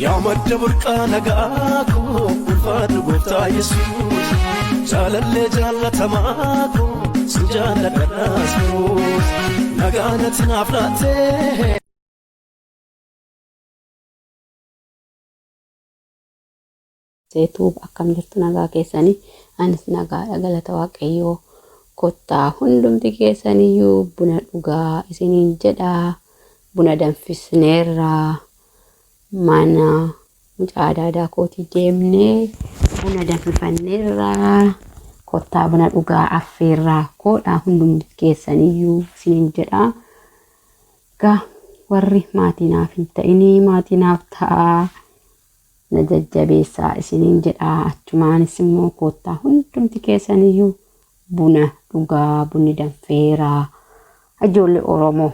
Yaa madda burqaa nagaa koo ulfaadhu gooftaa Yesuus. Jaalallee jaallatamaa koo sin jaalladha Naasroos. Nagaa natti naaf laattee. Seetuub akkam jirtu nagaa keessanii anis nagaadha galata waaqayyoo kottaa hundumti keessaniyyuu buna dhugaa isiniin jedha buna danfisneerra mana mucaa adaadaa kootii deemnee buna danfifanneerra kottaa buna dhugaa affeerraa koodha hundumti keessaniyyuu isiniin jedha gaa warri maatii naaf hin ta'inii maatii naaf ta'aa na jajjabeessaa isiniin jedha. Achumaanis immoo koottaa hundumti keessaniyyuu buna dhugaa bunni danfeera. Ijoollee Oromoo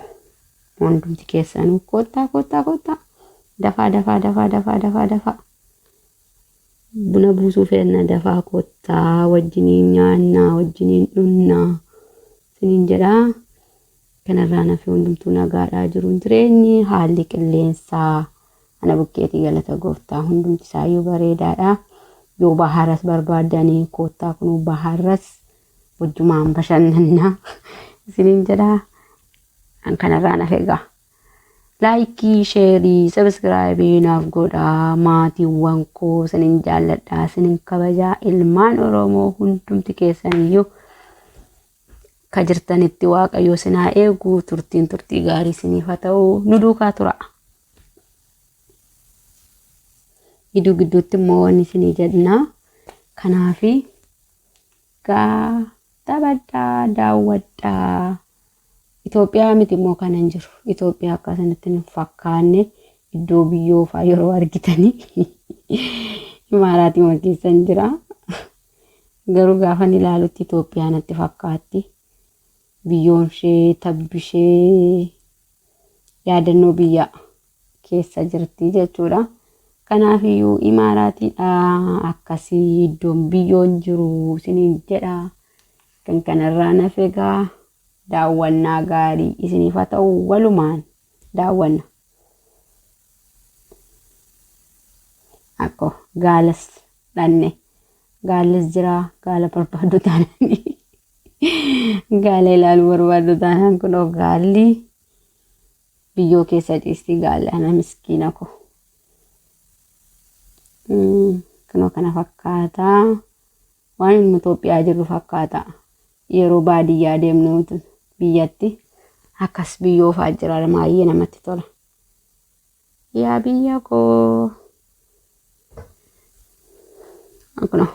hundumti keessanuu koottaa koottaa koottaa dafaa dafaa dafaa dafaa dafaa dafaa buna buusuu fedhanna dafaa koottaa wajjiniin nyaannaa wajjiniin dhunnaa isiniin jedha. Kanarraa nafi hundumtuu nagaadhaa jiruun jireenyi haalli qilleensaa ana bukkeetii galata gooftaa hundumti isaayyuu bareedaadha. Yoo baharas barbaaddanii koottaa kunuu baharas wajjumaan bashannannaa isiniin jedha. An kanarraa nafe egaa. Laayikii, sheerii, sabiskiraayibii naaf godhaa maatiiwwan koo isinin jaalladha isinin kabajaa ilmaan Oromoo hundumti keessaniyyuu. Ka jirtanitti Waaqayyo isin haa eegu turtiin turtii gaarii isiniif haa ta'u nu duukaa tura. Gidduu gidduutti immoo wanni isinii jedhna. Kanaafi gaa taphadhaa daawwadhaa. Itoophiyaa miti immoo kanan jiru. Itoophiyaa akka isinitti hin fakkaanne iddoo biyyoo fa'aa yeroo argitanii imaaraatii keessan jira. Garuu gaafan ilaalutti Itoophiyaa natti fakkaatti. Biyyoon ishee, tabbi ishee yaadannoo biyya keessa jirti jechuudha. Kanaafiyyuu imaaraatiidha akkasii iddoon biyyoon jiru isiniin jedha. Kan kanarraa nafe egaa daawwannaa gaarii isiniif haa ta'u walumaan daawwanna. Akko gaalas dhanne gaallis jira gaala barbaaddu taanaan gaala ilaaluu barbaaddu taanaan kunoo gaalli biyyoo keessa ciisti gaalli ana miskiina ko. Kunoo kana fakkaata waan inni Itoophiyaa jirru fakkaata yeroo baadiyyaa deemnu biyyatti akkas biyyoo fa'aa jira baay'ee namatti tola. Yaa biyya koo. Kunoo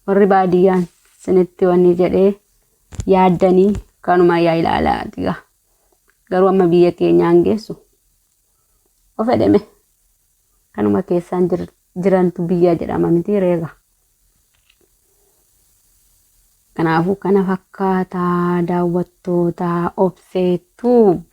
warri baadiyyaan sinitti wanni jedhee yaaddanii kanuma yaa ilaalaa diga. Garuu amma biyya keenyaan geessu. Of fedheme kanuma keessaan jirantu biyya jedhama miti reega. Kanaafuu kana fakkaataa daawwattoota Obsee Tube.